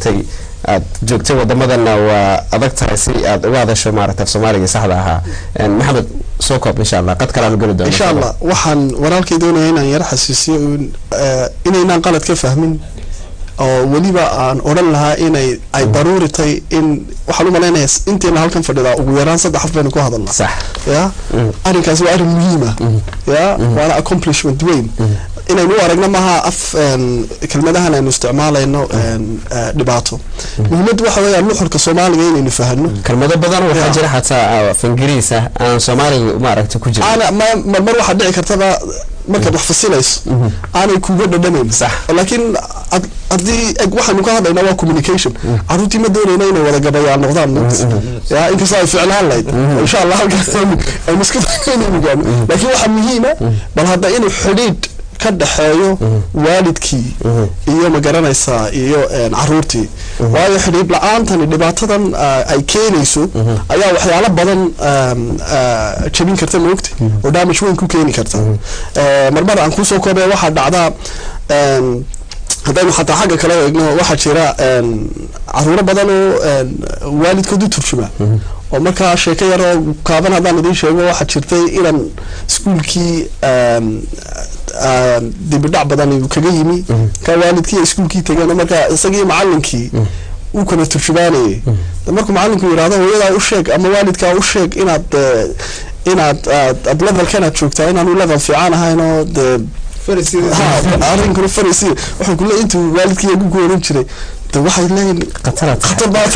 Maaragtay, aad joogtay wadamadana, waa adag tahay si aad uga hadasho, maaragtay, af Soomaaliga saxda ahaa. Maxamed, soo koob, insha Allah, qad kale aanu geli doona. Insha Allah, waxaan walaalkay doonaya inaan yar xasuusiyo inaynaan qalad ka fahmin, oo weliba aan odhan lahaa inay ay daruuri tahay in waxaan u malaynayaa inteena halkan fadhidaa ugu yaraan saddex af baynu ku hadalnaa. Ya, arrinkaasi waa arrin muhiima ya, waana accomplishment weyn. Inaynu u aragno maaha af kelmadahan aynu isticmaalayno dhibaato. Muhiimaddu waxa weeyaan nuxurka Soomaaliga inaynu fahanno. Kelmado badan waxaa jira xataa af Ingiriis ah aan Soomaaliga, maaragta, ku jirin. Ana marmar waxaa dhici kartaba markaad wax fasilayso aanay kuga dhadhamayn. Laakiin haddii eg waxaanu ka hadlaynaa waa communication. Carruurtii ma doonayna inay wada gabayaal noqdaan ya, inkastoo ay ficlaan lahayd, insha Allah, halkaas aynu isku inaynu gaano. Laakiin waxaa muhiima bal hadda inuu xidhiidh ka dhexeeyo waalidkii iyo, ma garanaysaa, iyo caruurtii, waayo xidhiidh la-aantani dhibaatadan ay keenayso ayaa waxyaalo badan jabin karta, maogta, oo damage weyn ku keeni karta. Marmar aan kusoo koobaya, waxaa dhacdaa, haddaynu xataa xagga kale eegno, waxaa jira caruuro badan oo waalidkood u turjuma. Oo markaa sheeko yar oo kaaban haddaan idiin sheego, waxaa jirtay inaan iskuulkii dibidhac badan uu kaga yimi ka waalidkii ay iskuulkii tageen, oo markaa isagii macalinkii uu kala turjubaanayay. Markuu macalinku yidhahdo, "Hooyadaa u sheeg ama waalidkaa u sheeg inaad aad levelkan aad joogtaa inaanu level fiican ahayn," oo dee arrinkuna farisi wuxuu kule intuu waalidkii ugu ku oran jiray, de waxay leeyihin khatar baad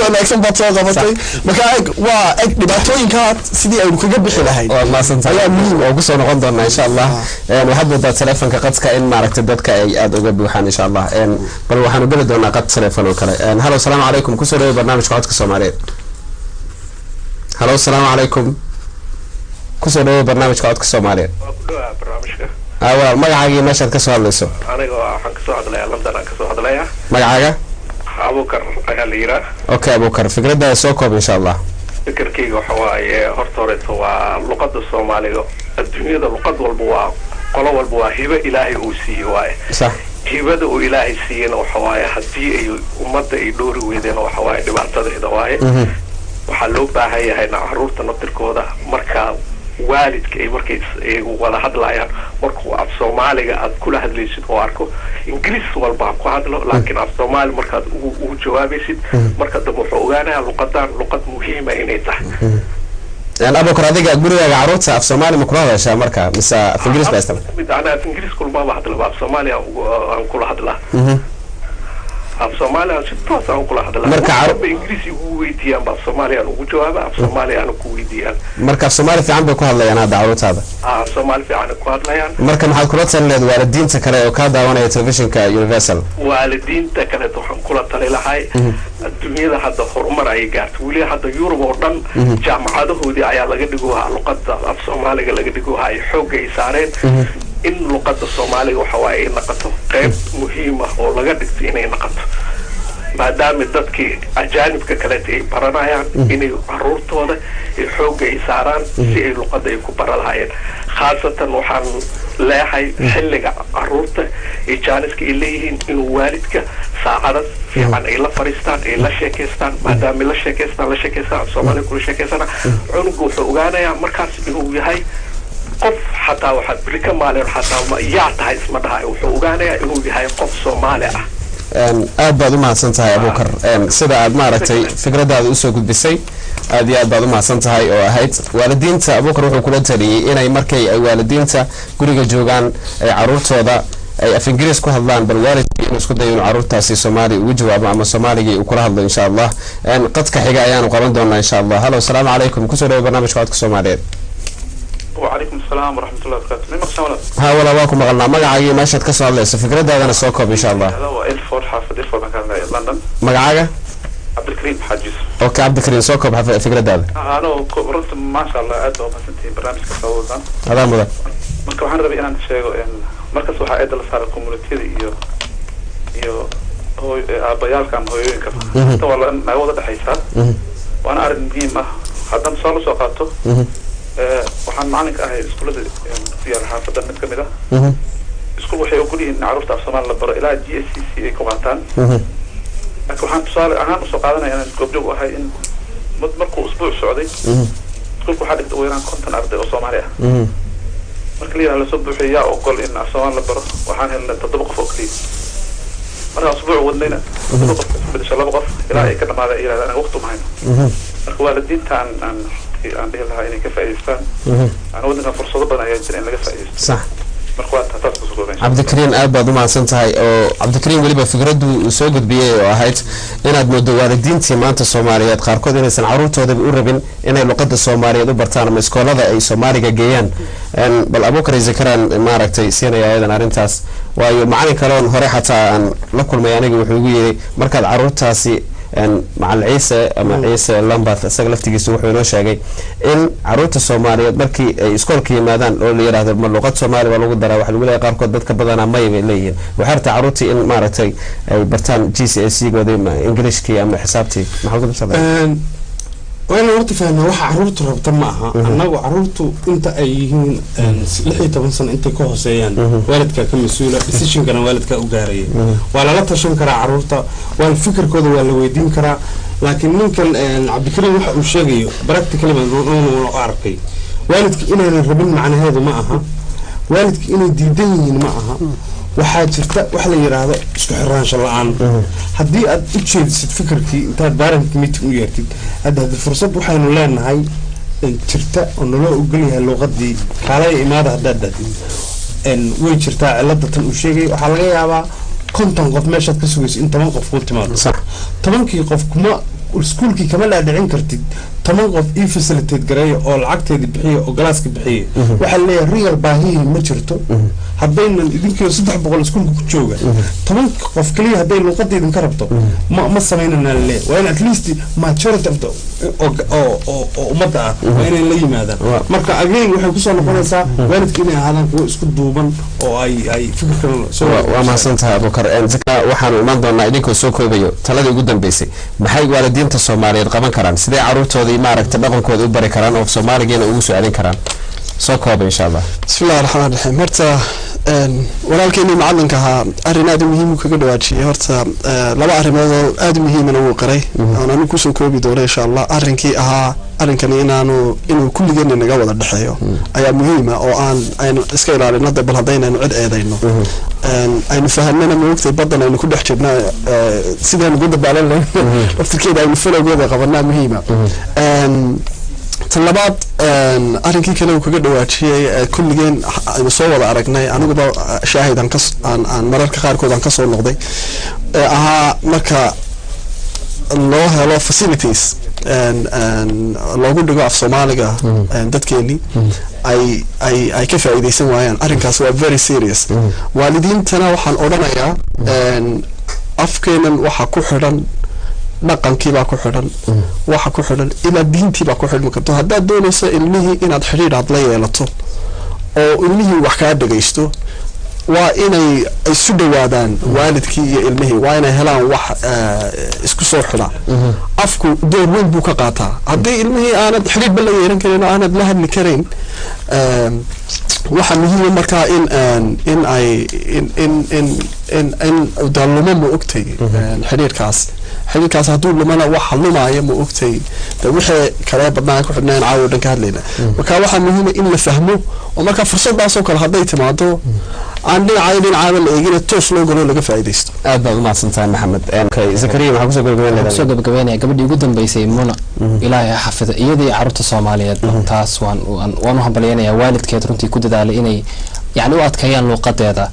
wanaagsan baad soo qabatay. Marka eg waa eg dhibaatooyinkaa sidii aynu kaga bixi lahayd Waad mahadsantahay. ayaa muhiim. Waa kusoo noqon doonaa, insha Allah. Waxaad moodaa telefonka qadka in, maaragtay, dadka ay aada uga buuxaan, insha Allah. Bal waxaanu geli doonaa qad telefon oo kale. Halo, asalaamu calaykum, kusoo dhawoy barnaamijka Codka Soomaaliyeed. Halo, asalaamu calaykum, kusoo dhawoy barnaamijka Codka Soomaaliyeed. Waa ku dhawaa barnaamijka. Waa magacaagii, meeshaad kasoo hadlayso? Aniga waxaan kasoo hadlayaa London, aan kasoo hadlayaa. Magacaaga? Abuukar ayaa la yiraa. Okay, Abuukar, fikradaada soo koob, insha Allah. Fikirkayga waxa waaye, horta horeeto waa luqada Soomaaliga. Adduunyada luqad walba waa qolo walba waa hibo Ilaahay uu siiyey waaye. Hibada uu Ilaahay siiyeyna waxa waaye, haddii ay ummadda ay dhoori weydeen, waxa waaye dhibaatadeeda waaye. Waxaa loo baahan yahayna caruurta naftirkooda markaa waalidka ay markay ay wada hadlayaan, markuu af Soomaaliga aad kula hadlaysid oo arko, Ingiriis walba ha ku hadlo, laakiin af Soomaali markaad ugu jawaabaysid, marka dambe wuxuu ogaanayaa luqadan luqad muhiima inay tahay. Abuukar, adiga gurigaaga caruurta af Soomaali ma kula hadashaa marka, mise af Ingiriis baa isticmaal? Mid ana af Ingiriis kulmaba hadlaba, af Soomaali aan kula hadlaa, af Soomaali aan si toos aan kula hadlaa. Marka Marka Ingiriis igu weydiiyaan ba af Soomaali aan ugu jawaaba, af Soomaali aan ku weydiiyaan. Marka af Soomaali fiican bay ku hadlayaan hadda caruurtaada? Af Soomaali fiican ku hadlayaan. Marka maxaad kula talin lahayd waalidiinta kale oo kaa daawanaya telefishinka Universal? Waalidiinta kaleeto waxaan kula tali lahay, adduunyada hadda horumar ayay gaartay. Weli hadda Yurub oo dhan jaamacadahoodii ayaa laga dhigohaa luqada af Soomaaliga, laga dhigohaa, ay xoogga ay saareen in luqada Soomaaliga waxa waaye ay naqato qayb muhiim ah oo laga dhigto inay naqato, maadaama dadkii ajaanibka kaleeta ay baranayaan, inay caruurtooda ay xoogga ay saaraan si ay luqada ay ku bara lahaayeen. Khaasatan waxaan leehay xilliga caruurta ay jaaniska ay leeyihiin inuu waalidka saacada fiican ay la fariistaan, ay la sheekaystaan, maadaama ay la sheekaystaan, Soomaaliya kula sheekaysana, cunuga wuxuu ogaanayaa markaas inuu yahay qof, xataa waxaa beri ka maalin xataa yaa tahay isma dhahayo, wuxuu ogaanayaa inuu yahay qof Soomaali ah. Aad baad u mahadsan tahay, Abuukar, sida aad, maaragtay, fikradaada usoo gudbisay. Aad iyo aad baad u mahadsan tahay. Oo ahayd waalidiinta, Abuukar wuxuu kula taliyey inay markay ay waalidiinta guriga joogaan ay caruurtooda ay af Ingiriis ku hadlaan, bal waalidkii inuu isku dayo inuu caruurtaasi Soomaali ugu jawaabo ama Soomaaligii uu kula hadlo, insha Allah. Qadka xiga ayaanu qaban doonaa, insha Allah. Halo, asalaamu calaykum, kusoo dhawo barnaamijka Codka Soomaaliyeed. وعليكم السلام ورحمة الله وبركاته، ما مقصود ولا؟ Ha walaa, waa ku maqalnaa. Magacaagii, meeshaad ka soo hadlayso, fikradaadana soo koob, insha Allah. هذا هو إلفور، حافظ إلفور مكان لندن. Magacaaga? عبد الكريم حاج يوسف. Okay, Cabdikariim, soo koob fikradaada. أنا runta ما شاء الله aad baa umahadsantihiin barnaamijka soo wadaan. Adaa mudan. Marka waxaan rabay inaan sheego in markas waxaa eeda la saaray communitiyada iyo hooy aabayaalka ama hooyooyinka. Inta waa naga wada dhexaysaa, waana arrin muhiim ah. Haddaan tusaale usoo qaato, waxaan macalinka ahay iskuullada ku yaala xaafadda mid kamid ah. Iskuul waxay ogol yihiin in carruurta af Soomaali la baro ilaa GCSE ay ku qaataan. Laakiin waxaan tusaale ahaan usoo qaadanaya inaan goobjoog u ahay in markuu usbuuc socday iskuulka, waxaa dhigta ugu yaraan 50 arday oo Soomaali ah. Marka la yidhaha lasoo buuxiyo yaa ogol in af Soomaali la baro, waxaan helnay 7 qof oo keliya. Markaan usbuuc wadnayna 7 qof isku bedesho 2 qof, ilaa ay ka dhamaadeen ay yidhahdaan anaga waqti uma hayno. Marka waalidiinta aan runtii aan dhihi lahaa inay ka faa'iidaystaan aan waddankan fursado badan ayaa jira in laga faa'iidaysto. Marka waa taas kusoo koobay. Cabdikariin, aad baad u mahadsan tahay. Oo Cabdikariin weliba fikraddu uu soo gudbiyey oo ahayd inaad moodo waalidiintii maanta Soomaaliyeed qaarkood inaysan caruurtoodaba u rabin inay luqadda Soomaaliyeed u bartaan ama iskoolada ay Soomaaliga geeyaan. Bal Abuukar Zakaraan maaragtay siinaya ayadan arrintaas, waayo macalin kaloon hore xataa aan la kulmay aniga wuxuu igu yidhi markaad caruurtaasi Macalin Ciise ama Ciise Lambath, isaga laftigiisa wuxuu inoo sheegay in caruurta Soomaaliyeed markii ay iskoolka yimaadaan oo la yidhaahdo ma luqad Soomaali baa lagu daraa, waxa lagu leeyahay qaarkood dadka badanaa may bay leeyihiin, waxay rabtaa caruurtii in maaragtay ay bartaan GCSE goodii ma Ingiliishkii ama xisaabtii. Maxaa ku darsadaa? Waa inaan horta fahnaa waxa caruurtu rabta. Ma aha annagu caruurtu inta ay yihiin 16 sano intay ka hooseeyaan waalidkaa ka mas-uula, decisionkana waalidkaa u gaaraya. Waa lala tashan karaa caruurta, waa fikirkooda waa la weydiin karaa, laakiin ninkan Cabdikariim waxa uu sheegayo practically baan u arkay. Waalidka inaynan rabin macnaheedu ma aha waalidka inay diidan yihiin, ma aha. Waxaa jirta wax la yidhaahdo isku xiraansho la-aan. Haddii aad u jeedisid fikirkii intaad parent meeting u yeertid, hadda fursad waxaynu leenahay jirta oo naloo ogolyahay luuqadii, kaalaya imaada haddaad dahdid, way jirtaa. Cilada tan uu sheegay waxaa laga yaabaa 50 qof meeshaad ka sugayso in 10 qof kuu timaado. 10-kii qof kuma iskuulkii kama dhaadhicin kartid 10 qof ii facilitate gareeya oo lacagteedii bixiya oo classka bixiya. Waxaa leeyahay real baahihii ma jirto. Haddaynan idinkiio 300 iskuulka ku jooga, 10 qof kaliya hadday luuqadda idinka rabto, ma samaynanaa laleeyahay. Waa in at least majority of the oo ummadda ah waa inay la yimaadaan. Marka again waxay kusoo noqonaysaa waalidka inay ahaadaan kuwo isku duuban oo ay fikirkan soo Waa mahadsan tahay, Abukar. Zaka, waxaanu imaan doonaa idinkoo soo koobayo taladii ugu dambeysay. Maxay waalidiinta Soomaaliyeed qaban karaan? Sidee caruurtoodii maaragta dhaqankooda u bari karaan oo Soomaaligiina ugu soo celin karaan? Soo kooba insha Allah. Bismillahi raxmaan raxiim. Horta walaalkeenii macalinka ahaa arrin aad u muhiim uu kaga dhawaajiyey. Horta laba arrimood oo aad u muhiimana wuu qiray oon anigu kusoo koobi doono insha Allah. Arrinkii ahaa arrinkani inaanu inuu kulligeena naga wada dhexeeyo ayaa muhiima oo aan aynu iska ilaalino hadda. Bal haddaynaynu cid eedayno, aynu fahanana maogtay baddan aynu ku dhex jirna sidaynu ugu dabaalan lahayn laftirkeeda aynu falowgeeda qabanaa muhiima. Tan labaad, arrinkii kale uu kaga dhawaajiyey, kulligeen aynu soo wada aragnay, aniguba shaahid aan kas aan aan mararka qaarkood aan kasoo noqday, ee ahaa marka loo helo facilities loogu dhigo af Soomaaliga dadkeenii ay ka faa'iidaysan waayaan, arrinkaas waa very serious. Waalidiintana waxaan odhanayaa afkeenan waxaa ku xidhan dhaqankiibaa ku xidhan, waxa ku xidhan ilaa diintiibaa ku xidhmi karto. Haddaad doonayso ilmihii inaad xidhiidh aad la yeelato oo ilmihii wax kaa dhagaysto, waa inay isu dhawaadaan waalidkii iyo ilmihii, waa inay helaan wax isku soo xidha. Afku door weyn buu ka qaataa. Haddii ilmihii aanad xidhiidhba la yeelan karin oo aanad la hadli karayn, waxaa muhiima markaa in ay in dalumo ma ogtay xidhiidhkaas. Hadduu lumana waxa lumaaya ma ogtay de wixii kale badnaa ku xidhnaan caawa dhan ka hadlayna. Marka waxaa muhiima in la fahmo oo marka fursadaasoo kale hadday timaado aan dhinacaayo dhinacaaba la eegina toos loo galo laga faa'iidaysto. Aad baad umahadsan tahay, Maxamed. Okay, Zakariya, maxaa kusoo gabagabeyn kusoo leedahay? Gabagabeynaya gabadhii ugu dambeysay Muna, Ilaahay ha xafido iyadii carruurta Soomaaliyeed. Taas waan u hambalyeynaya waalidkeed runtii ku dadaalay inay yani u adkeeyaan luuqadeeda.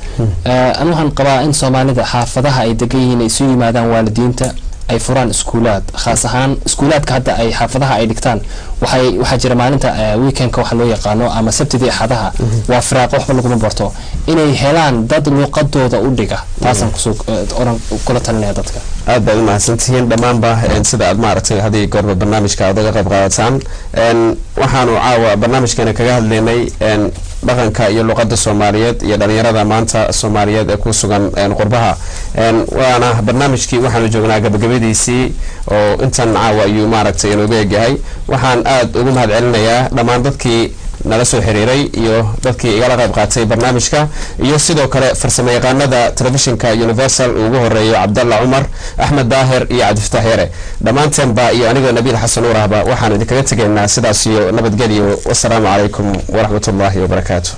Anu waxaan qabaa in Soomaalida xaafadaha ay degan yihiin ay isu yimaadaan waalidiinta, ay furaan iskuulaad, khaas ahaan iskuulaadka hadda ay xaafadaha ay dhigtaan. Waxaa jira maalinta weekendka waxa loo yaqaano ama Sabtidii Axadaha waa firaaqo, waxba laguma barto, inay helaan dad luuqadooda u dhiga. Taasaan kusoo oran kula talinaya dadka. Aad baad umahadsantihiin dhammaanba sida aad maaragtay haddii goorba barnaamijka aad uga qayb qaadataan. Waxaanu caawa barnaamijkeena kaga hadlaynay dhaqanka iyo luqadda Soomaaliyeed iyo dhalinyarada maanta Soomaaliyeed ee ku sugan qurbaha. Waana barnaamijkii waxaanu joognaa gabagabadiisii oo intan caawa ayuu maaragtay inooga egyahay. Waxaan aad ugu mahad celinayaa dhammaan dadkii Nala soo xiriiray iyo dadkii igala qayb qaatay barnaamijka, iyo sidoo kale farsamo yaqaanada telefishinka Universal ugu horeeyo Cabdalla Cumar, Axmed Daahir iyo Cabdifataax Yare, dhammaanteenba iyo anigoo Nabiil Xasan Nuur ahba waxaan idinkaga tegaynaa sidaas iyo nabadgelyo. Wasalaamu calaykum waraxmatullaahi wabarakaatu.